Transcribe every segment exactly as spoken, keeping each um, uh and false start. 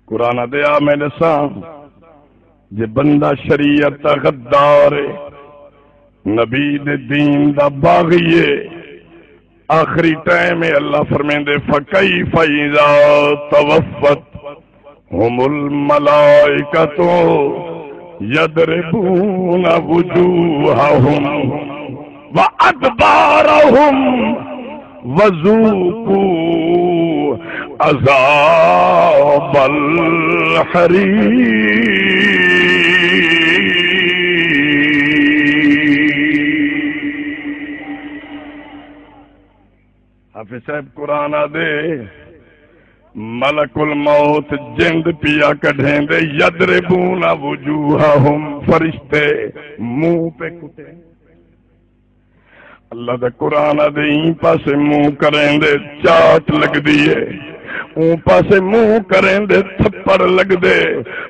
قرآن آہدے، آ میں ݙساں، جے بندہ شریعت دا غدار ہے، نبی دے دین دا باغی ہے، آخری ٹائم ہے، اللہ فرمیندے، فَكَيْفَ إِذَا تَوَفَّتْهُمُ الْمَلَائِكَةُ يَضْرِبُونَ وُجُوهَهُمْ وَأَدْبَارَهُمْ وَذُوقُوا عَذَابَ الْحَرِيقِ۔ حافظ صاحب قرآن آہدے، ملک الموت جند پیا کڈھیندے، یضربون وجوہہم، فرشتے منہ پہ کٹے۔ اللہ دا قرآن آہدے، ایں پاسے منہ کریندے چاٹ لگدی ہے، اوں پاسے منہ کریندے تھپڑ لگدے۔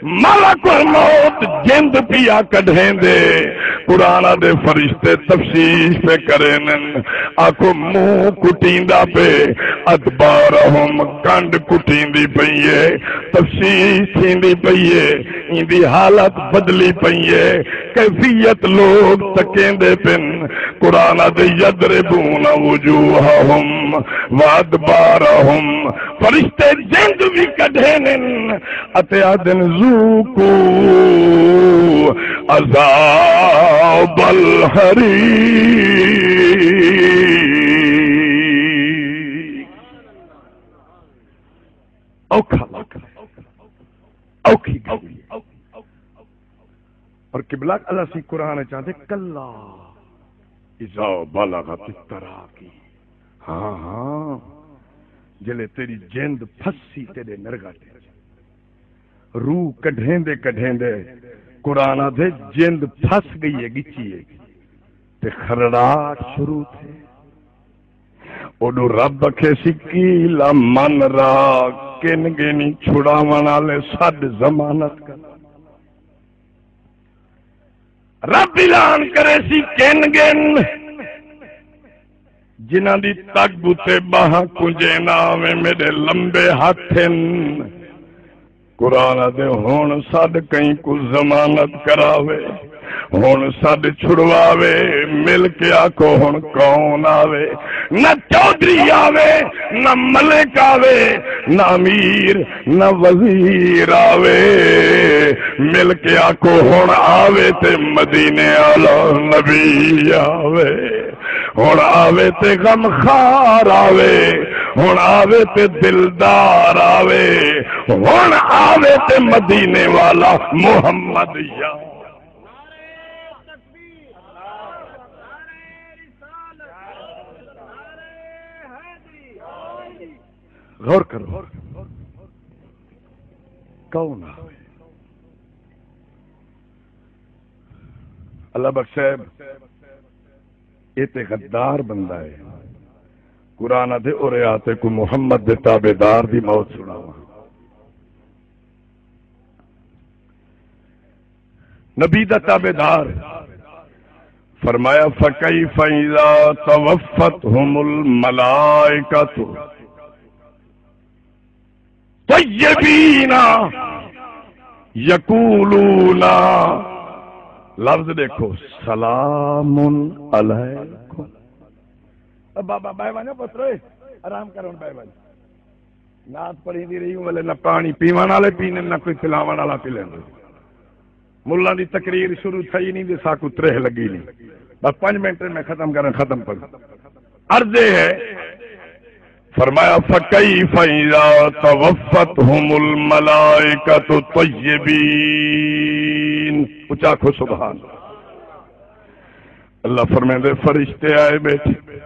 ملک الموت جند پیا کڈھیندے، قرآن آہدے فرشتے تفشیش پہ کرینن، آکھو منہ کٹیندا پے، ادبارہم کنڈ کٹیندی پئی ہے، تفشیش تھیندی پئی ہے، ایندی حالت بدلی پئی ہے، کیفیت لوگ تکیندے پن۔ قرآن آہدے یضربون وجوہہم وادبارہم، فرشتے جند وی کڈھینن اتے آہدن ذوقوا عذاب الحریق۔ اوکھا وقت، اوکھی گھڑی۔ اور قبلہ اللہ سی قرآن چاہتے، کلا اذا بلغت التراقی۔ ہاں ہاں، جلے تیری جند پھسی تیرے نرگٹ، روح کڈھیندے کڈھیندے قرآن آہدے جند پھس گئی ہے، گچی ہے، تے خرڑاٹ شروع تھے۔ اوݙوں رب آکھیسی، قیل من راق، کن گینی چھڑاوݨ آلے سݙ، ضمانت کر۔ رب اعلان کریسی، کن گن جنہاں دی تگ اتے ٻانہہ کنجے نہ آویں، میݙے لمبے ہتھ ہن۔ قرآن آہدے، ہݨ سݙ کہیں کوں ضمانت کراوے، ہݨ سݙ چھڑواوے، مل کے آکھو ہݨ کون آوے۔ نہ چوہدری آوے، نہ ملک آوے، نہ امیر، نہ وزیر آوے، مل کے آکھو ہݨ آوے تے مدینے آلا نبی آوے۔ ہݨ آوے تے غمخوار آوے، ہݨ آوے تے دلدار آوے، ہݨ آوے تے مدینے والا محمد یار۔ غور کرو، کون آوے؟ اللہ بخش صاحب، اے تے غدار بندہ ہے۔ قرآن آہدے، اورے آ تیکوں محمد دے تابعدار دی موت سݨاواں۔ نبی دا تابعدار۔ فرمایا، فَكَيْفَ إِذَا تَوَفَّتْهُمُ الْمَلَائِكَةُ طَيِّبِينَ يَقُولُونَ، لفظ ݙیکھو، سلام علیکم۔ اے بابا، ٻہہ ونڄو پتر، اوئے، آرام کر، ہݨ ٻہہ ونڄ۔ نعت پڑھیندی رہی، اوں ویلے نہ پاݨی پیوݨ آلے پیندن، نہ کوئی پلاوݨ آلا پلیندے۔ ملاں دی تقریر شروع تھئی نہیں تے ساکوں تریہہ لڳی نہیں۔ بس پنج منٹ میں ختم کرن، ختم پڑھ۔ عرض اے ہے، فرمایا، فَكَيْفَ إِذَا تَوَفَّتْهُمُ الْمَلَائِكَةُ طَيِّبِينَ۔ اچا آکھو سبحان اللہ۔ اللہ فرمیندے، فرشتے آئے ٻیٹھے،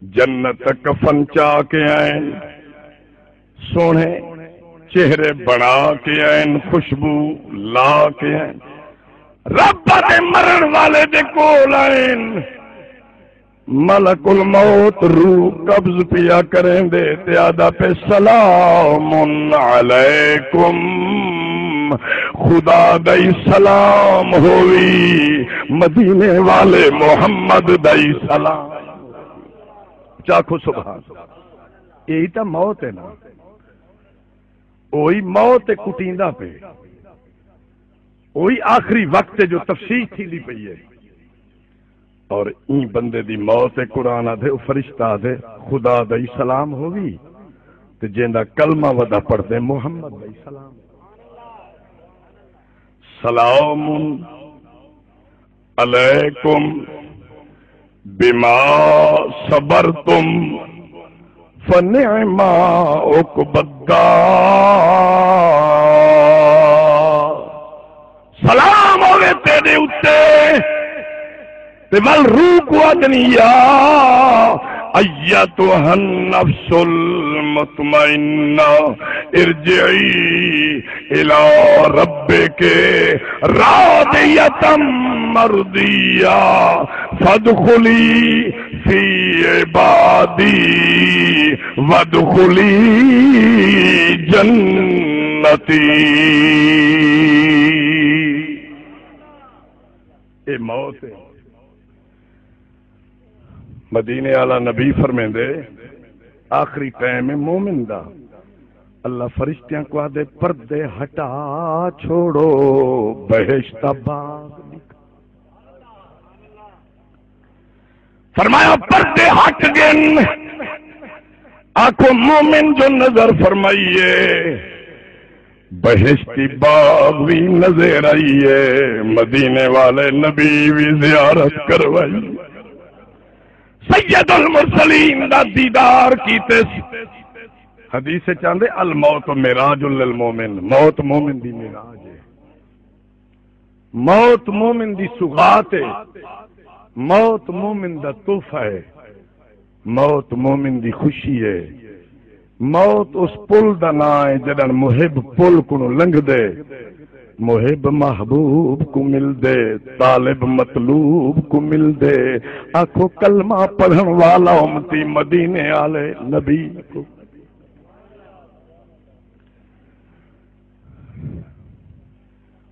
جنت دا کفن چا کے آئن، سوہݨے چہرے بݨا کے آئن، خوشبو لا کے آئن، رب دے مرݨ والے دے کول آئن۔ ملک الموت روح قبض پیا کریندے تے آہدا پئے، سلام علیکم، خدا دا ای سلام ہووی، مدینے والے محمد دا ای سلام۔ چا آکھو سبحان اللہ۔ یہی تاں موت ہے نا۔ اوہی موت تے کٹیندا پئے، اوہی آخری وقت ہے جو تفصیل تھیندی پئی ہے۔ اور ایں بندے دی موت ہے، قرآن آدھے، او فرشتہ آدھے، خدا دا ہی سلام ہووی، تے جیندا کلمہ ودا پڑھدے، محمد دا ہی سلام۔ سلام علیکم بما صبرتم فنعم عقبی الدار۔ سلام ہووے تیݙے اُتے۔ تے ول روح کوں آہدن، یا ایتھا النفس المطمئنہ، ارجعی الی ربک راضیۃ مرضیہ، فادخلی فی عبادی وادخلی جنتی۔ اے موت ہے۔ مدینے والا نبی فرمیندے، آخری ٹائم ہے مومن دا، اللہ فرشتیاں کوں آہدے، پردے ہٹا چھوڑو، بہشت دا باغ ݙکھا۔ فرمایا، پردے ہٹ ڳن، آکھو مومن جو نظر فرمائیے، بہشتی باغ وی نظر آئیے، مدینے والے نبی وی زیارت کروائی، سید المرسلین دا دیدار کیتے۔ حدیث چاہندے، الموت معراج للمومن، موت مومن دی معراج ہے۔ موت مومن دی سوغات ہے، موت مومن دا تحفہ ہے، موت مومن دی خوشی ہے۔ موت اس پل دا ناں ہے جݙݨ محب پل کنوں لنگھدے، محب محبوب کوں ملدے، طالب مطلوب کوں ملدے۔ آکھو کلمہ پڑھݨ والا امتی مدینے آلے نبی کوں۔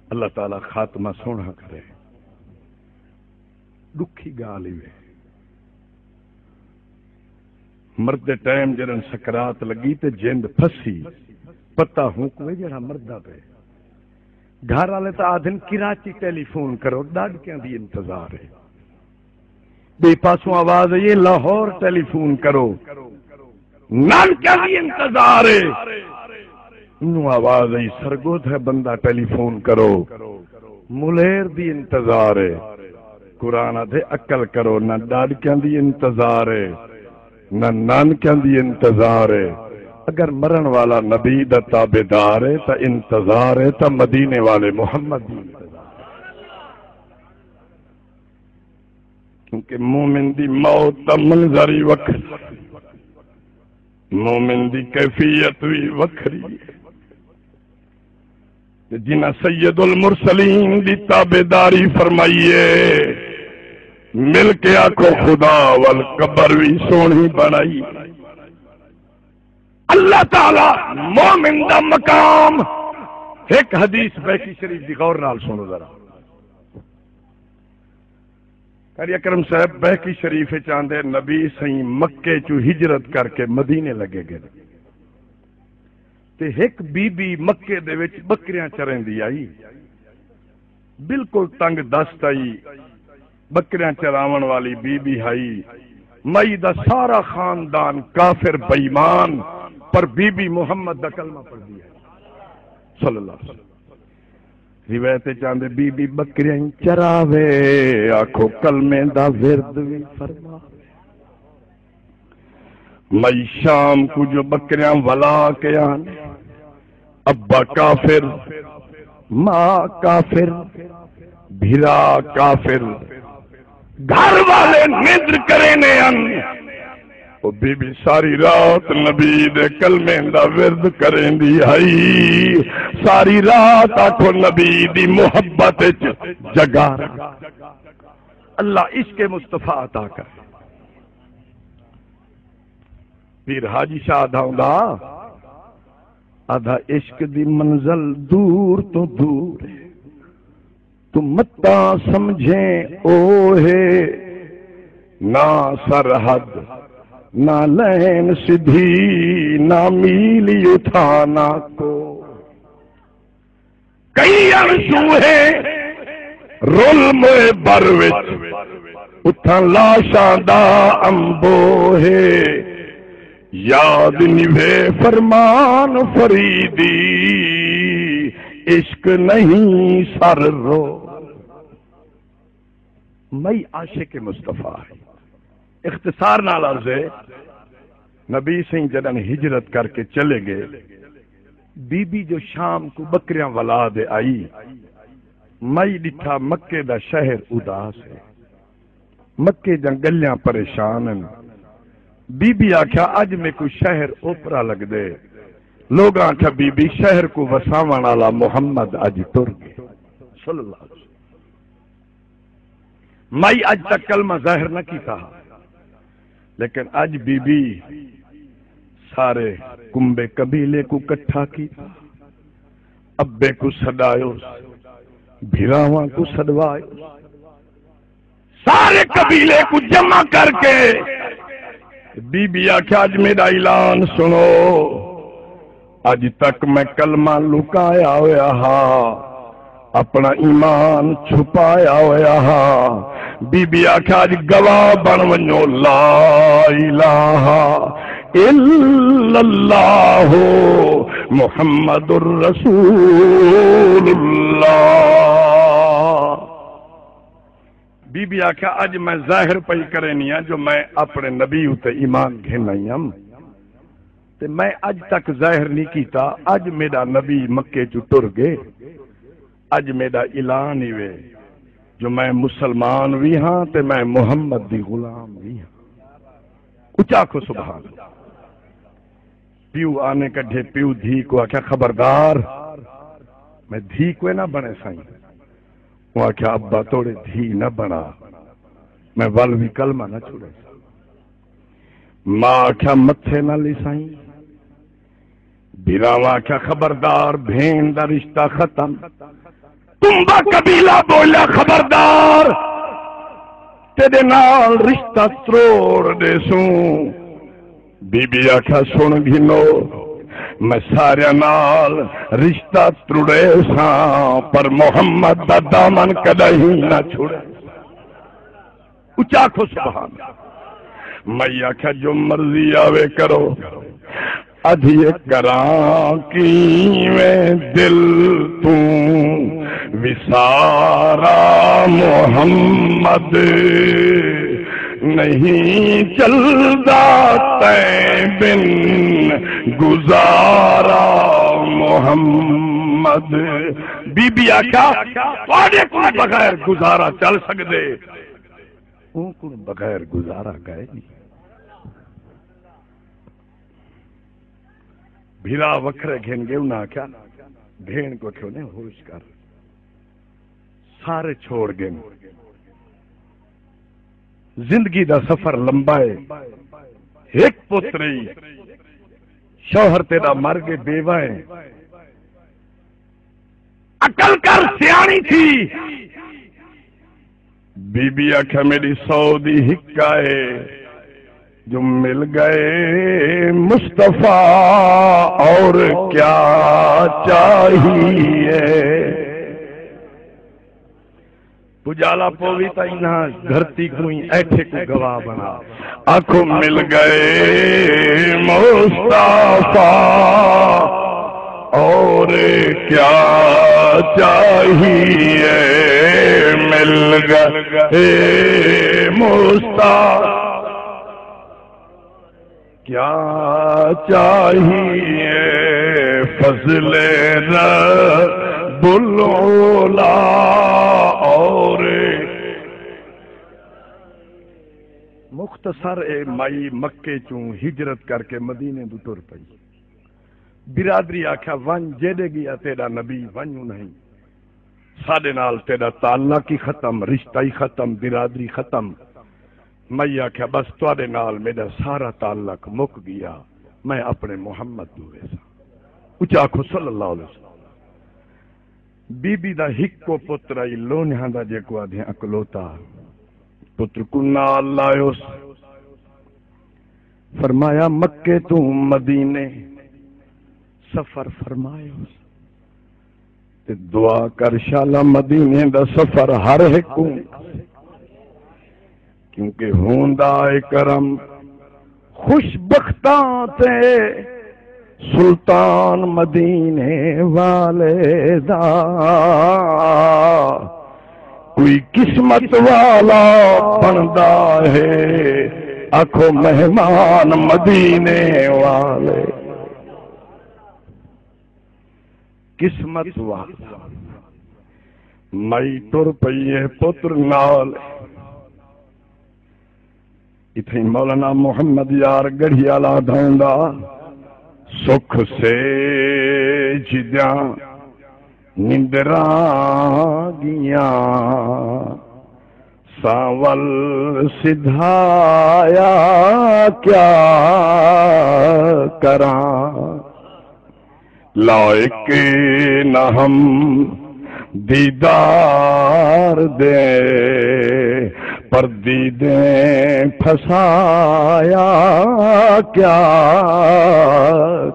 اللہ تعالیٰ خاتمہ سوہݨا کرے۔ ݙکھی ڳالھ ای ہے۔ مردے ٹائم جݙݨ سکرات لڳی تے جند پھسی، پتہ ہوں کوئی جیڑھا مردا پئے۔ گھر والے تاں آہدن کراچی ٹیلی فون کرو، ݙاݙکیاں دی انتظار ہے۔ ٻئے پاسوں آواز آئی ہے، لاہور ٹیلی فون کرو، نانکیاں دی انتظار ہے۔ انہوں آواز آئی، سرگودھے بندہ ٹیلی فون کرو، ملیر دی انتظار ہے۔ قرآن آہدے، عقل کرو، نہ ݙاݙکیاں دی انتظار ہے، نہ نانکیاں دی انتظار ہے۔ اگر مرݨ والا نبی دا تابعدار ہے تاں انتظار ہے تاں مدینے والے محمد دی انتظار ہے۔ کیونکہ مومن دی موت دا منظر ہی وکھری، مومن دی کیفیت وی وکھری ہے۔ تے جنہاں سید المرسلین دی تابعداری فرمائی ہے، مل کے آکھو خدا ول قبر وی سوہݨی بݨائی۔ اللہ تعالیٰ مومن دا مقام، ہک حدیث بیہقی شریف دی غور نال سݨو ذرا۔ قاری اکرم صاحب بیہقی شریف وچ آندے، نبی سئیں مکے چوں ہجرت کر کے مدینے لڳے ڳئے تے ہک بی بی مکے دے وچ ٻکریاں چریندی آئی، بالکل تنگ دست آئی، ٻکریاں چراوݨ والی بی بی ہئی۔ مئی دا سارا خاندان کافر بے ایمان، پر بی بی محمد دا کلمہ پڑھدی ہئی صلی اللہ علیہ وسلم۔ روایت وچ آندے، بی بی ٻکریاں ہی چراوے، آکھو کلمے دا ورد وی فرماوے۔ مئی شام کوں جو ٻکریاں ولا کے آن، ابا کافر، ماں کافر، بھرا کافر، گھر والے نندر کریندے ہن۔ او بی بی ساری رات نبی دے کلمے دا ورد کریندی ہئی۔ ساری رات آکھو نبی دی محبت اچ جگارا۔ اللہ عشق مصطفیٰ عطا کرے۔ پیر حاجی شاہ آہدا ہوندا، آہدا عشق دی منزل دور توں دور ہے، توں متاں سمجھیں او ہے، نہ سرحد، نہ لین سدھی، نہ میل اتھاں نہ کو۔ کئی اݨ سوہے رل موئے بر وچ، اتھاں لاشاں دا انبوہ ہے۔ یاد نبھے فرمان فریدی، عشق نہیں سر رو۔ مئی عاشق مصطفیٰ ہے۔ اختصار نال عرض ہے، نبی سئیں جݙݨ ہجرت کر کے چلے ڳئے، بی بی جو شام کوں ٻکریاں ولا دے آئی، مئی ݙٹھا مکے دا شہر اداس ہے، مکے دیاں ڳلیاں پریشان ہن۔ بی بی آکھیا، اڄ میکوں شہر اوپرا لڳدے۔ لوگاں آکھیا، بی بی، شہر کوں وساوݨ آلا محمد اڄ ٹر ڳئے، صلی اللہ علیہ وسلم۔ مائی اڄ تک کلمہ ظاہر نہ کیتا ہا، لیکن اڄ بی بی سارے کنبے قبیلے کوں کٹھا کیتا، ابے کوں سݙایوس، بھراواں کوں سݙوایوس، سارے قبیلے کوں جمع کر کے بی بی آکھیا، اڄ میݙا اعلان سݨو، اڄ تک میں کلمہ لکایا ہویا ہا، اپݨا ایمان چھپایا ہویا ہا۔ بی بی آکھیا، اڄ گواہ بݨ ونڄو، لا الہ الا اللہ محمد رسول اللہ۔ بی بی آکھیا، اڄ میں ظاہر پئی کرینی ہاں جو میں اپݨے نبی اتے ایمان گھن آئی ہم، تے میں اڄ تک ظاہر نہیں کیتا۔ اڄ میݙا نبی مکے چوں ٹر ڳئے۔ اڄ میݙا اعلان ہی وے جو میں مسلمان وی ہاں تے میں محمد دی غلام وی ہاں۔ اچا آکھو، سبحان اللہ۔ پیو آنے کڈھے، پیو دھی کوں آکھیا، خبردار، میں دھی کوئے نہ بݨے سائیں۔ اوں آکھیا، ابا توڑے دھی نہ بݨا، میں ول وی کلمہ نہ چھڑے سائیں۔ ماں آکھیا، متھے نہ لی سائیں۔ بھراواں آکھیا، خبردار، بھین دا رشتہ ختم۔ کنبہ قبیلہ ٻولیا، خبردار، تیݙے نال رشتہ تروڑ ݙیسوں۔ بی بی آکھیا، سݨ گھنو، میں ساریاں نال رشتہ تروڑیساں، پر محمد دا دامن کݙاہیں نہ چھڑیساں۔ اچا آکھو، سبحان اللہ۔ میں آکھیا، جو مرضی آوے کرو، ادھی کراں کیویں دل توں وسارا محمد، نہیں چلدا تیں بن گزارا محمد۔ بی بی آکھیا، تہاݙے کوں بغیر گزارا چل سڳدے؟ اوں کوں بغیر گزارا کائے نہیں۔ بھرا وکھرے گھن ڳئے، انہاں آکھیا، بھیݨ کوں آکھیو نے ہوش کر، سارے چھوڑ ڳئے۔ زندگی دا سفر لمبا ہے، ہک پتر ہی، شوہر تیݙا مر ڳئے، بیوہ ہے، عقل کر، سیاݨی تھی۔ بی بی آکھیا، میݙی سو دی ہکا ہے جو مل گئے مصطفیٰ، اور کیا چاہیے؟ پجالا پووی تاں انہاں دھرتی کوں ہی ایٹھے کوں گواہ بݨا۔ آکھو، مل گئے مصطفیٰ، اور کیا چاہیے؟ مل گئے مصطفیٰ، کیا چاہیے؟ فضل رب العلا، اور مختصر اے، مائی مکے چوں ہجرت کر کے مدینے دو ٹر پئی۔ برادری آکھیا، ونڄ، جیݙے ڳیا تیݙا نبی، ونڄ انہیں، ساݙے نال تیݙا تعلق ہی ختم، رشتہ ہی ختم، برادری ختم۔ میں آکھیا، بس تہاݙے نال میݙا سارا تعلق مک ڳیا، میں اپݨے محمد دو ویساں۔ اچا آکھو، صلی اللہ علیہ وسلم۔ بی بی دا ہکو پتر آئی، لونہاں دا، جیکوں آہدے اکلوتا۔ پتر کوں نال لایوس، فرمایا، مکے توں مدینے سفر فرمایوس۔ تے دعا کر شالا مدینے دا سفر ہر ہک کوں، کیونکہ ہوندا اے کرم خوش بختاں تے سلطان مدینے والے دا۔ کوئی قسمت والا بندا ہے، آکھو مہمان مدینے والے۔ قسمت والا۔ مائی ٹر پئی ہے پتر نال۔ اتھیں مولانا محمد یار گڑھی والا دھوندا، سکھ سیج دیاں نندراں گیاں، سانول سدھایا کیا کراں۔ لائق نہ ہم دیدار دے، پر دیدیں پھسایا کیا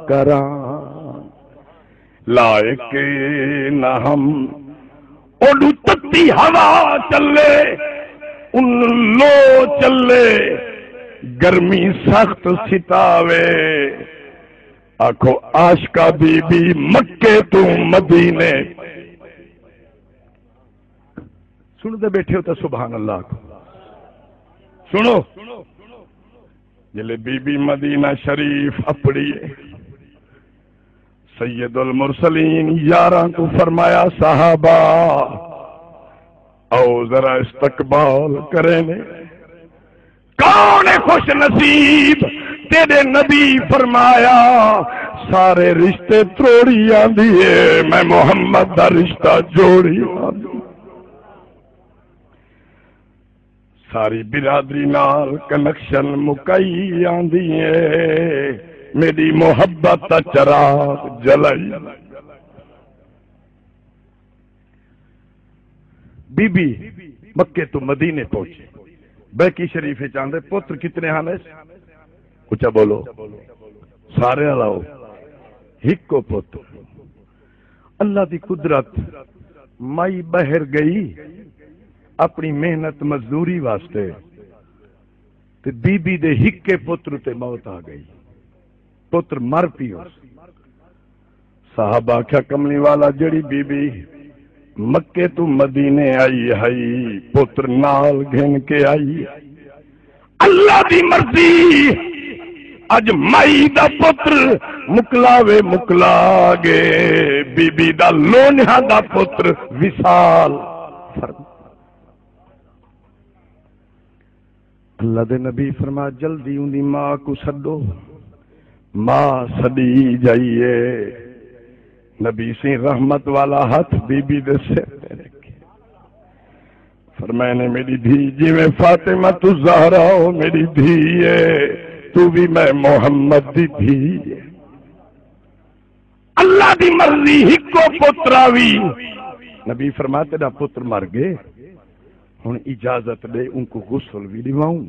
کراں۔ لائق نہ ہم، اوڈو تتی ہوا چلے، ان لو چلے، گرمی سخت ستاوے۔ آکھو عاشقہ بی بی مکے توں مدینے۔ سݨدے ٻیٹھے ہو تاں سبحان اللہ آکھو۔ سݨو، جلے بی بی مدینہ شریف اپڑی ہے، سید المرسلین یاراں کوں فرمایا، صحابہ، او ذرا استقبال کریں نے۔ کون ہے خوش نصیب؟ تیرے نبی فرمایا، سارے رشتے تروڑی آندی ہے، میں محمد دا رشتہ جوڑی آندی۔ ساری برادری نال کنیکشن مکائی آندی ہے، میری محبت دا چراغ جلائی۔ بی بی مکے تو مدینے پہنچی، بیکی شریف وچ آندے، پتر کتنے ہن؟ اچا بولو، سارے لاؤ، ہکو پتر۔ اللہ دی قدرت، مائی ٻاہر ڳئی اپݨی محنت مزدوری واسطے، تے بی بی دے ہکے پتر تے موت آ ڳئی، پتر مر پیوس۔ صحابہ آکھیا، کملی والا، جڑی بی بی مکے توں مدینے آئی ہئی، پتر نال گھن کے آئی، اللہ دی مرضی، اڄ مائی دا پتر مکلاوے مکلا ڳے، بی بی دا لونہاں دا پتر وصال فرما۔ اللہ دے نبی فرما، جلدی اوندی ماں کوں سݙو، ماں سݙی ڄائی ہے۔ نبی سئیں رحمت والا ہتھ بی بی دے سر تے رکھے۔ فرمائے نے، میری دھی، جویں فاطمہ تو زہرا ہو میری دھی ہے، تو بھی میں محمد دی دھی ہے۔ اللہ دی مرضی، ہکو پتر آوی۔ نبی فرمایا، تیرا پتر مر گئے، ہن اجازت ݙے، اونکوں غسل وی ݙیواؤں،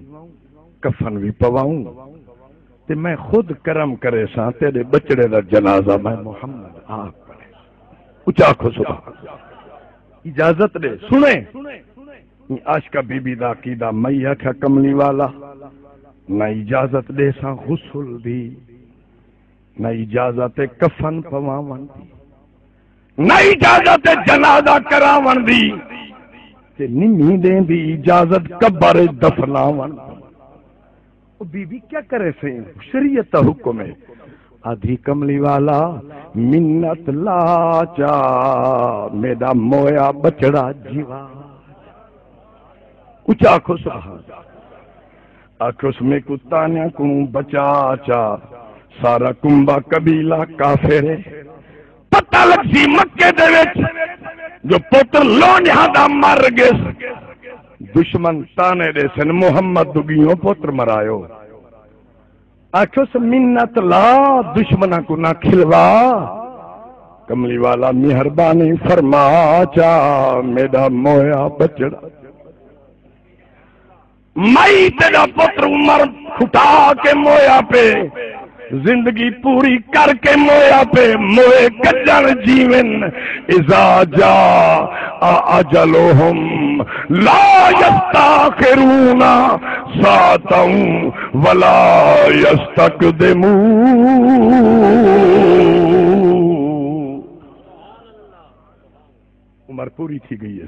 کفن وی پواؤں، تے میں خود کرم کریساں، تیرے ٻچڑے دا جنازہ میں محمد آپ پڑھے۔ اچا آکھو سبحان اللہ۔ اجازت ݙے، سݨے۔ ایں عاشقہ بی بی دا عقیدہ، میں آکھیا، کملی والا، نہ اجازت ݙیساں غسل دی، نہ اجازت کفن پواوݨ دی، نہ اجازت جنازہ کراوݨ دی، تے نمی ݙیندی اجازت قبر اچ دفناوݨ دی۔ او بی بی کیا کرے سئیں، شریعت دا حکم ہے۔ آدھی، کملی والا، منت لا چا، میݙا مویا ٻچڑا جیوا۔ اچا آکھو سبحان اللہ۔ آکھوس، میکوں طعنیاں کوں بچا چا، سارا کنبہ قبیلہ کافر ہے۔ پتہ لڳسی مکے دے وچ جو پتر لونہاں دا مر ڳس، دشمن طعنے ݙیسن، محمد دگیوں پتر مرایو۔ آکھوس، منت لا، دشمناں کوں نہ کھلوا۔ کملی والا، مہربانی فرما چا، میݙا مویا ٻچڑا۔ مائی تیݙا پتر عمر کھٹا کے مویا پے۔ زندگی پوری کر کے مویا پے، موئے کڄݨ جیون۔ اذا جاء اجلهم لا يستأخرون ساعة ولا يستقدمون۔ عمر پوری تھی ڳئی ہے۔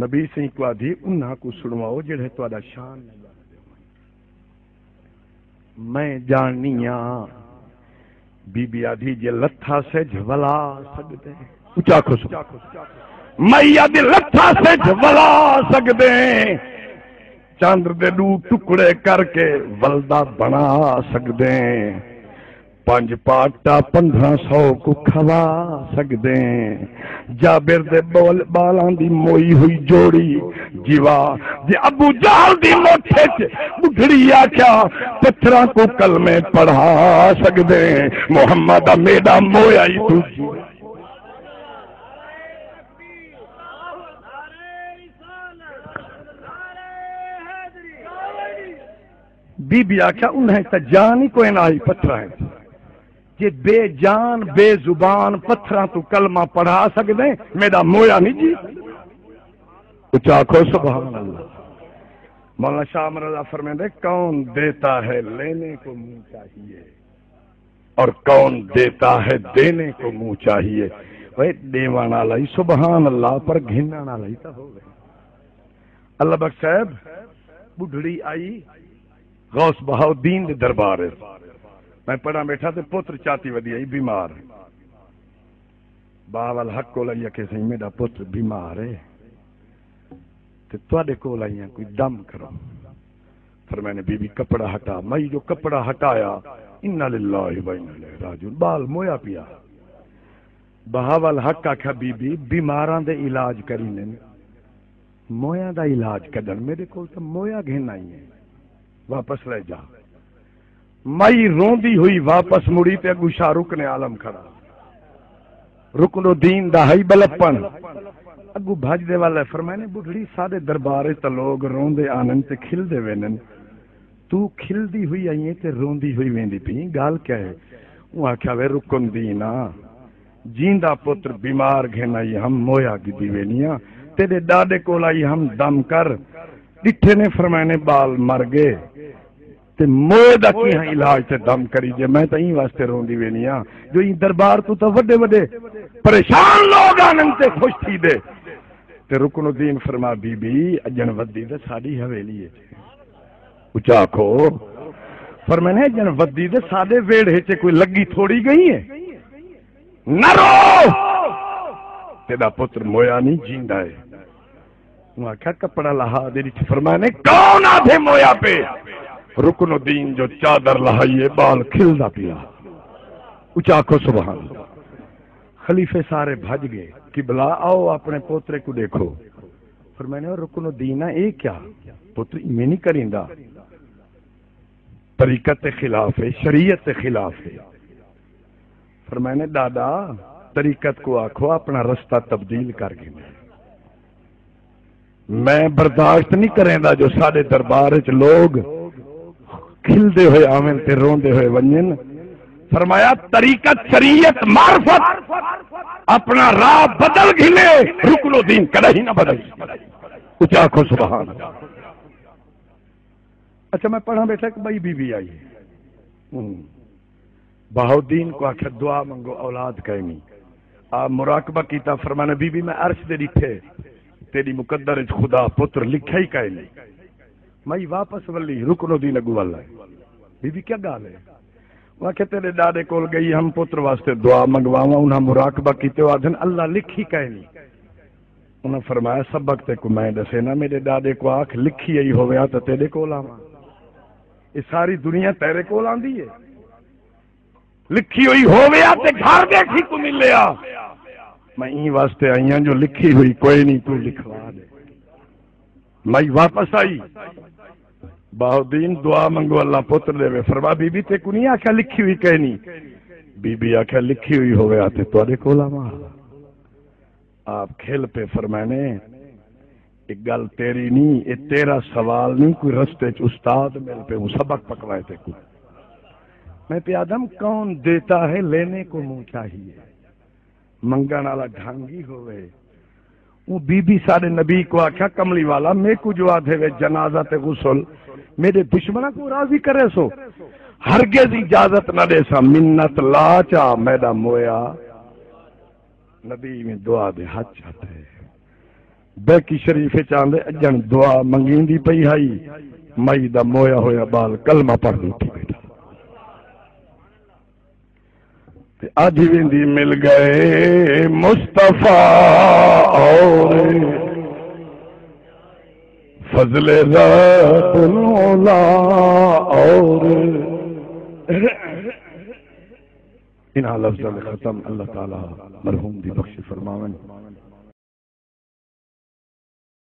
نبی سئیں کوں آہدی، انہاں کوں سݨواؤ جیڑھے تہاݙا شان نہ ڄاݨدے ہوئن۔ میں ڄاݨنی ہاں۔ بی بی آہدی، جے لتھا سجھ ولا سڳدے۔ اچا آکھو سبحان۔ میں آہدی لتھا سجھ ولا سڳدے۔ چندر دے ݙو ٹکڑے کر کے ولدا بݨا سڳدے۔ پنج پاٹا پندرہ سو کوں کھوا سڳدیں۔ جابر دے ٻول، ٻالاں دی موئی ہوئی جوڑی جیوا جے ابو جہل دی مٹھ اچ ٻڈھڑی آکھیا، پتھراں کوں کلمے پڑھا سڳدیں۔ محمد میݙا مویا ای توں جیوا۔ بی بی آکھیا، انہاں اچ تاں جان ہی کوئے نہ آئی پتھراں اچ۔ جے بے جان، بے زبان پتھراں توں کلمہ پڑھا سڳدیں، میݙا مویا نہیں جی۔ اچا آکھو سبحان اللہ۔ مولانا شاہ امر رضا فرمیندے، کون دیتا ہے لینے کو منہ چاہیے، اور کون دیتا ہے دینے کو منہ چاہیے۔ اوئے ݙیوݨ والا ہی سبحان اللہ، پر گھنݨ والا ہی تاں ہووے۔ اللہ بخش صاحب، ٻڈھڑی آئی غوث بہاؤالدین دے دربار اچ۔ میں پڑھاں ٻیٹھا تے پتر چاتی ودی آئی بیمار۔ بہاوالحق کول آئی، آکھے، سئیں، میݙا پتر بیمار ہے تے تہاݙے کول آئی ہاں، کوئی دم کرو۔ فرمائے نے، بی بی، کپڑا ہٹا۔ میں جو کپڑا ہٹایا، انا للہ و انا الیہ راجعون، ٻال مویا پیا۔ بہاوالحق آکھیا، بی بی، بیماراں دے علاج کریندن، مویاں دا علاج کڈھن، میݙے کول تاں مویا گھن آئی ہیں، واپس لے جا۔ مائی روندی ہوئی واپس مڑی تے اڳوں شاہ رکن عالم کھڑا، رکن الدین دا ہئی ٻلپݨ، اڳوں بھڄدے ول آئے۔ فرمائے نے، ٻڈھڑی، ساݙے دربار اچ تاں لوگ روندے آندن تے کھلدے ویندن، توں کھلدی ہوئی آئی ہیں تے روندی ہوئی ویندی پئی، ڳالھ کیا ہے؟ اوں آکھیا، وے رکن الدین آ، جیندا پتر بیمار گھن آئی ہم، مویا گھدی وینی آں، تیݙے ݙاݙے کول آئی ہم، دم کر۔ ݙٹھے نے، فرمائے نے، ٻال مر ڳئے تے موئے دا کیہاں علاج تے دم کریجے؟ میں تاں ایں واسطے روندی وینی آں جو ایں دربار توں تاں وݙے وݙے پریشان لوگ آندن تے خوش تھیندے۔ تے رکن الدین فرما، بی بی، اڄݨ ودی تے ساݙی حویلی اچ ہے۔ اچا آکھو۔ فرمائے نے، اڄݨ ودی تے ساݙے ویڑھے اچ، کوئی لڳی تھوڑی ڳئی ہے۔ نہ رو، تیݙا پتر مویا نہیں، جیندا ہے۔ اوں آکھیا، کپڑا لہا ݙے ݙٹھے۔ فرمائے نے، کون آہدے مویا پے؟ رکن الدین جو چادر لہائی ہے، ٻال کھلدا پیا۔ اچا آکھو سبحان اللہ۔ خلیفے سارے بھڄ ڳئے، قبلہ آؤ اپݨے پوترے کوں ݙیکھو۔ فرمائے نے، او رکن الدین آ، اے کیا؟ پتر ایویں نہیں کریندا، طریقت دے خلاف ہے، شریعت دے خلاف ہے۔ فرمائے نے، ݙاݙا، طریقت کوں آکھو اپݨا رستہ تبدیل کر گھنے۔ میں برداشت نہیں کریندا جو ساݙے دربار اچ لوگ کھلدے ہوئے آون تے روندے ہوئے ونڄن۔ فرمایا، طریقت، شریعت، معرفت، اپݨا راہ بدل گھنے، رکن الدین کݙاہیں نہ بدل۔ اچا آکھو سبحان اللہ۔ اچھا، میں پڑھاں ٻیٹھا، ہک ٻئی بی بی آئی۔ ہوں۔ بہاؤالدین کوں آکھیا، دعا منگو، اولاد کائنی۔ آپ مراقبہ کیتا، فرمایا، بی بی، میں عرش دے ݙٹھے، تیݙی مقدر اچ خدا پتر لکھیا ہی کائنی۔ میں واپس ولی، رکن الدین اڳوں ول آئے۔ بی بی، کیا ڳالھ ہے؟ انہاں آکھیا، تیݙے ݙاݙے کول ڳئی ہم پتر واسطے دعا منگواواں، انہاں مراقبہ کیتے، او آہدن، اللہ لکھی کائنی۔ انہاں فرمایا، سبق تیکوں میں ݙسینا، میݙے ݙاݙے کوں آکھ، لکھی آئی ہووے ہا تاں تیݙے کول آواں۔ اے ساری دنیا تیݙے کول آندی ہے۔ لکھی ہوئی ہووے ہا تے گھر ٻیٹھی کوں ملے ہا۔ میں ایں واسطے آئی ہاں جو لکھی ہوئی کوئی نہیں، توں لکھوا ݙے۔ مائی واپس آئی۔ بہاؤالدین، دعا منگو، اللہ پتر ݙیوے۔ فرما، بی بی، تیکوں نہیں آکھیا لکھی ہوئی کائنی؟ بی بی آکھیا، لکھی ہوئی ہووے ہا تے تہاݙے کول آواں۔ آپ کھل پے، فرمائے نے، اے ڳل تیݙی نہیں، اے تیݙا سوال نہیں، کوئی رستے اچ استاد مل پے، اوں سبق پکوائے تیکوں۔ میں پیا آدم، کون دیتا ہے، لینے کو منہ چاہیے۔ منگن والا ڈھنگی ہوئے۔ اوں بی بی ساڈے نبی کو آکھیا، کملی والا، میکوں جو آدھے وے جنازہ تے غسل، میڈے دشمناں کو راضی کرے سو؟ ہرگز اجازت نہ ڈیساں، منت لا چا میڈا مویا۔ نبی میں دعا دے ہتھ چاتے۔ بیکی شریف وچ آندے، اجن دعا منگیندی پئی ہائی، مئی دا مویا ہویا بال کلمہ پڑھ دے اٹھی بیٹھا۔ تے آدھی ویندی، مل گئے مصطفیٰ اور فضل رب العلا اور۔ انہاں لفظاں دے ختم۔ اللہ تعالیٰ مرحوم دی بخش فرماون۔